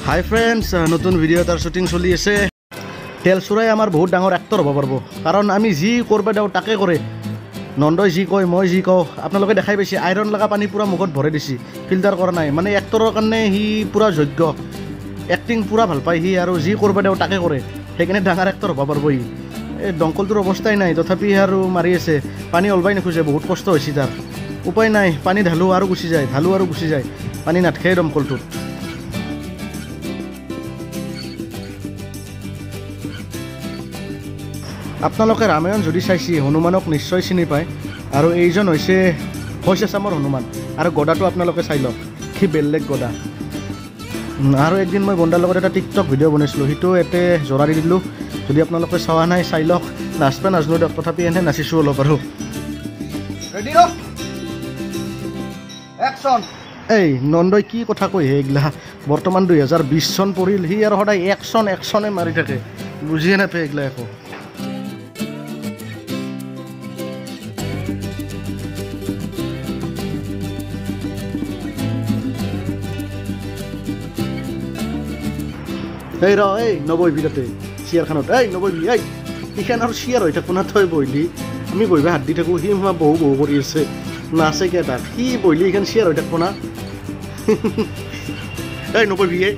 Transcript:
হাই friends, নতুন video' এটাৰ shooting চলি আছে। তেল চোৰাই আমাৰ বহুত ডাঙৰ এক্টৰ হ'ব পাৰিব, কাৰণ আমি যি কৰিব দিওঁ তাকে কৰে। নন্দই যি কয় মই যি কওঁ আপোনালোকে দেখাই পাইছে। আইৰণ লগা পানী পূৰা মুখত ভৰাই দিছে, ফিল্টাৰ কৰা নাই। মানে এক্টৰৰ কাৰণে সি পূৰা যোগ্য, এক্টিং পূৰা ভাল পায় সি, আৰু যি কৰিব দিওঁ তাকে কৰে। সেইকাৰণে ডাঙৰ এক্টৰ হ'ব পাৰিব সি। এই দমকলটোৰ অৱস্থাই নাই, তথাপি আৰু মাৰি আছে। পানী ওলবাই নোখোজে, বহুত কষ্ট হৈছে তাৰ। উপায় নাই, পানী ঢালো আৰু গুচি যায়, ঢালো আৰু গুচি যায়, পানী নাথাকেই দমকলটোত। আপোনালোকে ৰামায়ণ যদি চাইছে, হনুমানক নিশ্চয় চিনি পায়। আৰু এইজন হৈছে ভইচ আছামৰ হনুমান। আৰু গদাটো আপোনালোকে চাই লওক, কি বেলেগ গদা। আৰু একদিন মই বন্দাৰ লগত এটা টিকটক ভিডিঅ' বনাইছিলোঁ, সেইটো ইয়াতে জোৰা দি দিলোঁ। যদি আপোনালোকে চোৱা নাই চাই লওক। নাচবা নাজানো দিয়ক, তথাপি এনে নাচিছোঁ অলপ আৰু। এই নন্দই কি কথা কয় হে এইগিলা। বৰ্তমান 2020 চন পৰিল, সি আৰু সদায় একশ্যন একশ্যনে মাৰি থাকে, বুজিয়ে নাপায় এইগিলা একো। এই ৰ, এই নবহিবি তাতে চেয়াৰখনত, এই নবহিবি, এই সেইখন আৰু চেয়াৰ হৈ থাকো না, তই বহিলি আমি বহিব হাত দি থাকোঁ, সি বহু বহু কৰি আছে, নাচে কে তাক, সি বহিলি সেইখন চেয়াৰ হৈ থাকব না। এই নবহিবি, এই